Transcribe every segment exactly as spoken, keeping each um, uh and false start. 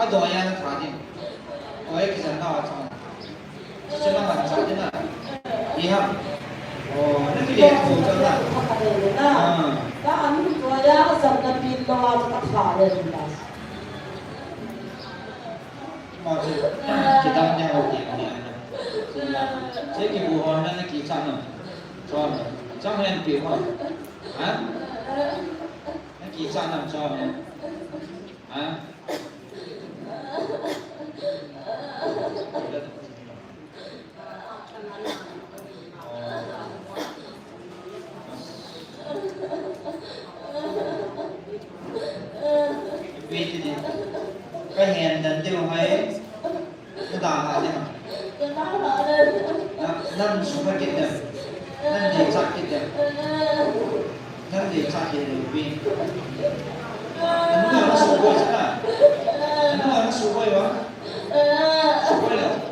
Adoi a na tha ding. Oi, kisan na wa chang. Kisan na wa chang ding na. Iham. Oh, na kile ko chang na. Ah. Ka an ko ya sam na pin lo wa ka tha le na. Ma che, kidang ne ho ti ne. Che ki bu ho na na ki chang na. Chang na. Chang hen pi ho. Ha? Na ki chang na chang na. Ha? Wait, wait. Ka hen dan teu hai. Ka dan ha ding. Na, nan sum kit dem. Nan dei chat kit dem. Nan dei chat kit dem, pi. Anu na su boi sa na. Anu na su boi wa. Su boi la.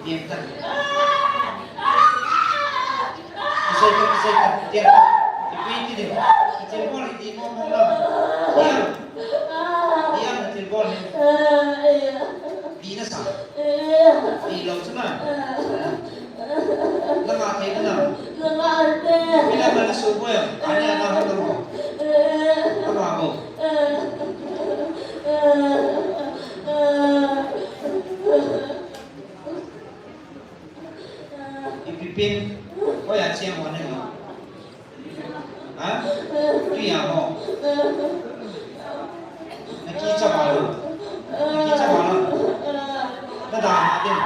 Tiang ta. Kisai ta, kisai ta, tiang ta. Ipi ti ding. Kichil bol, iti mo mo la. Tiang. Tiang na til bol ni. Ti na sa. Ti lo chu na. Lama thei na. Ipi lama na su bol. Ani ana ho na mo. Lama bo. Ipi pin, hoiya cheng ho nahim? Ha? Tui a ho. Na kicha val u. Na kicha val u. Na da ma din.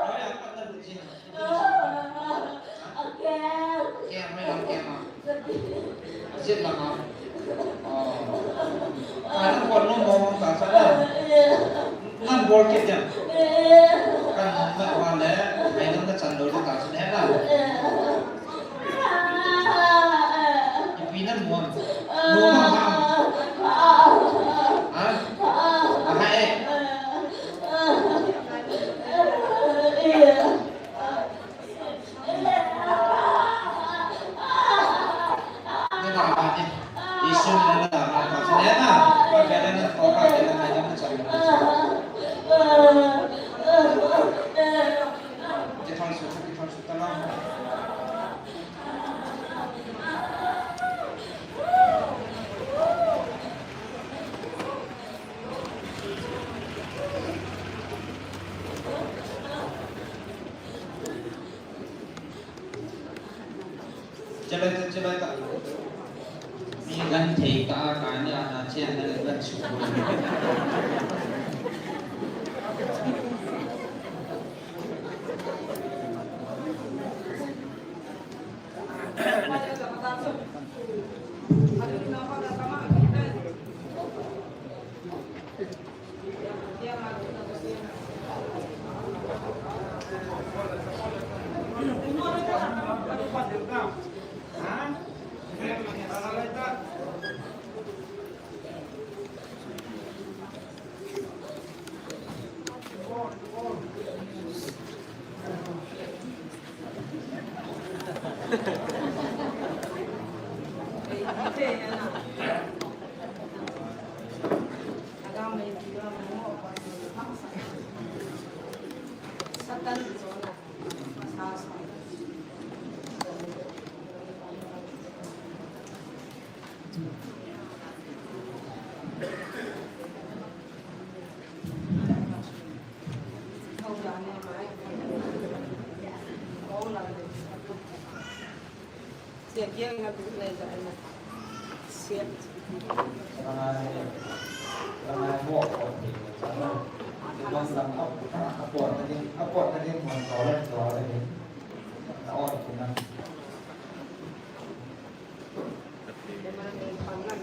Hoiya pat na lut jin. Kem, mai lam kem a. Ajit lam a. Oh. Ka nang kon nom mo ta sa na. Nang bol kit jam. Kan nom na wa le, mai lam na chan lo ta sa na. Ipi na mo. Mo ma ha. Ha? Ha, eh. Chalai ta, chalai ta. Ni gan thei ta, ka ni ana che, ana le gan chu.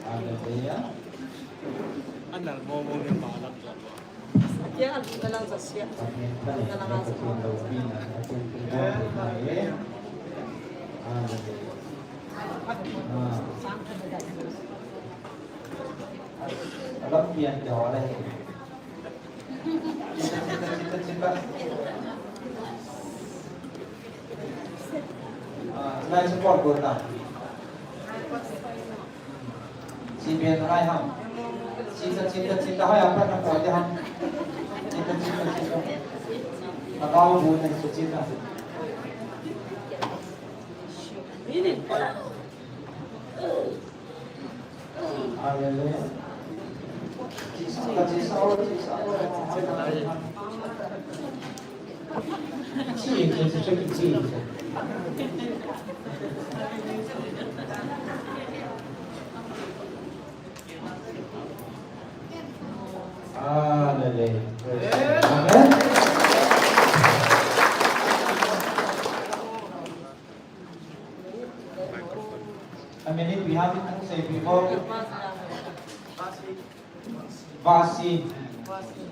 Hallelujah. Anal mo mo ni malam jalo. Kya ang dalang sa siya? Dalang sa siya. Hallelujah. Alam pian ke ho nahi. Chita, chita, chita, chita. Ah, lai support ko ta. Si ben lai ham. Chita, chita, chita, hai apa na ko te ham. Chita, chita, chita. Lagao bu na chita. Hallelujah. Hallelujah. Amen. Amen. Ipi ham, hung seipi mo. Vasi. Vasi.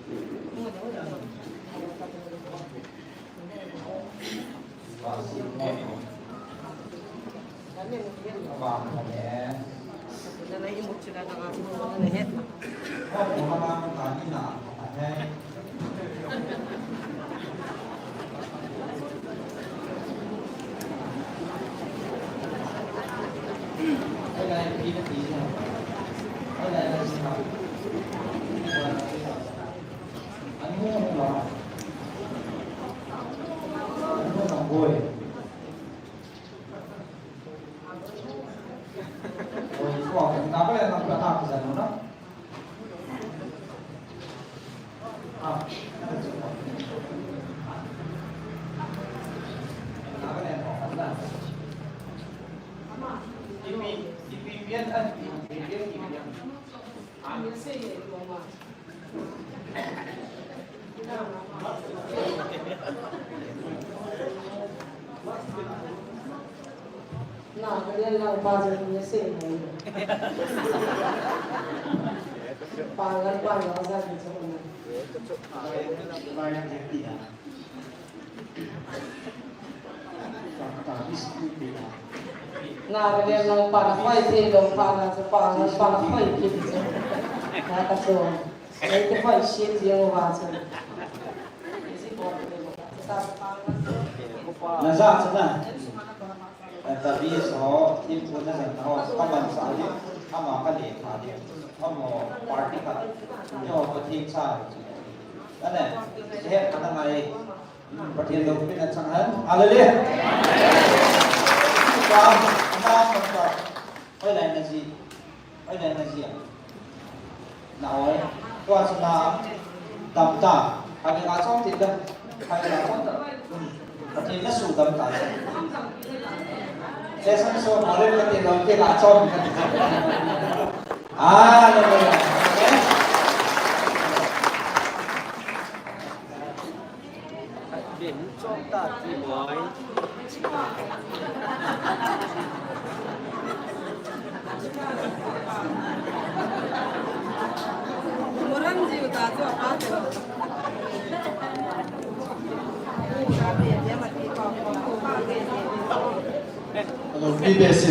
Na, kalian lang pa dyan, niya sa inyo. Pangal, pangal, sabi sa una. Na, kalian lang pa, na, fight, eh, lang pa, na, sa pangal, pa, na, fight, eh, sa. Na, kaso. Ei te poi shit jeng uva chu. Na ja chu na. Tabi so, thim pu na jan ho, ka man sa di, ama ka le tha di. Amo party ka. Yo ko thim sa. Ane, se ka na ngai. Pathen loupina chang hen. Hallelujah. Ka, ka, ka. Hoilai na ji. Hoilai na ji a. Na oi. Tua chu na dam ta. Hallelujah chong ti da. Hallelujah chong ta. Pathen na su dam ta. Session so mare ka ti lo ti la chong. Hallelujah. Hello, P B S.